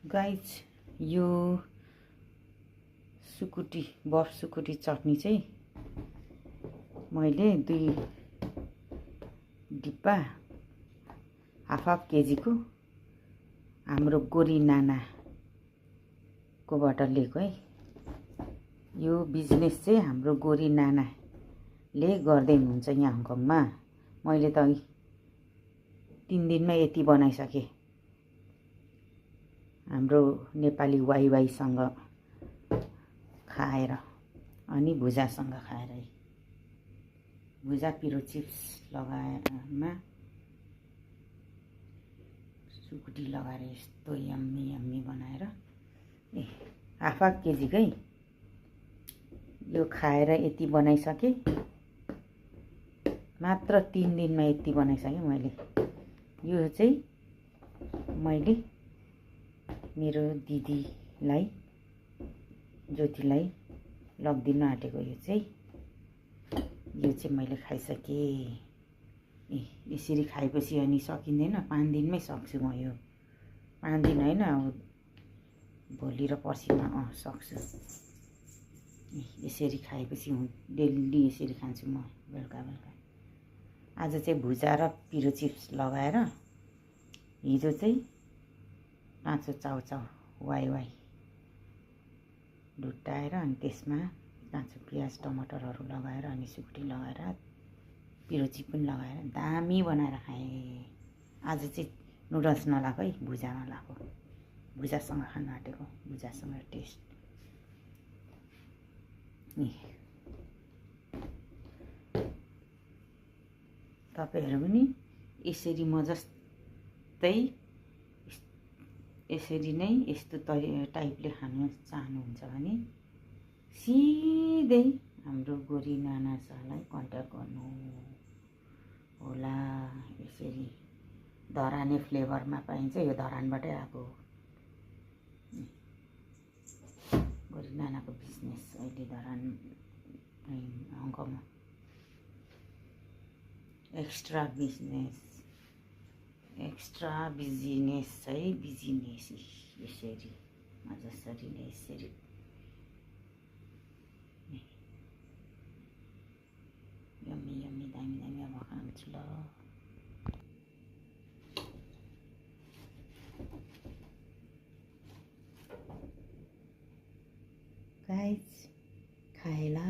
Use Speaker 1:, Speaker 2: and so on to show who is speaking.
Speaker 1: Guys यो सुकुटी बफ सुकुटी चटनी चाहिँ मैले 2 डिब्बा हाफ केजीको हाम्रो गोरी नानाकोबाट लिएको है। यो बिजनेस चाहिँ हाम्रो गोरी नानाले गर्दै हुनुहुन्छ यहाँ हङकङमा। मैले त 3 दिनमै यति बनाइसकेँ। हाम्रो नेपाली वाइवाईसँग खाएर अनि भुजासँग खाएर है। भुजा पिरो चिप्स लगाएरमा सुकुटी लगाएर यस्तो यम्मी यम्मी बनाएर हाफ केजीकै यो खाएर यति बनाइसकेँ। मात्र 3 दिनमा यति बनाइसकेँ मैले। यो चाहिँ मैले मेरो दिदीलाई ज्योतिलाई लगिदिन आँटेको। यो चाहिँ मैले खाइसकेँ। यसरी खाएपछि अनि सकिँदैन, 5 दिनमै सक्छु म यो। 5 दिन होइन, अब भोलि र पर्सिमा सक्छु। यसरी खाएपछि डेली यसरी खान्छु म बेलुका बेलुका। आज चाहिँ भुजा र पिरो चिप्स लगाएर, हिजो चाहिँ काँचो चाउचाउ वाइवाई ढुट्टाएर अनि त्यसमा काँचो प्याज टमाटरहरू लगाएर अनि सुकुटी लगाएर पिरो चिप पनि लगाएर दामी बनाएर खाएँ। आज चाहिँ नुडल्स नलाएको है, भुजामा लाएको। भुजासँग खानु आँटेको, भुजासँग टेस्ट। तपाईहरु पनि यसरी म जस्तै यसरी नै यस्तो टाइपले खानु चाहनुहुन्छ भने सिधै हाम्रो गोरी नाना सरलाई कन्ट्याक्ट गर्नु होला। यसरी धराने फ्लेभरमा पाइन्छ। यो धरानबाटै आएको गोरी नानाको बिजनेस अहिले धरान हङकङमा एक्स्ट्रा बिजनेस है। बिजनेस यसरी जसरी नै यसरी यम्मी यम्मी दामी दामी। अब खान्छु ल। गाइज खाएला।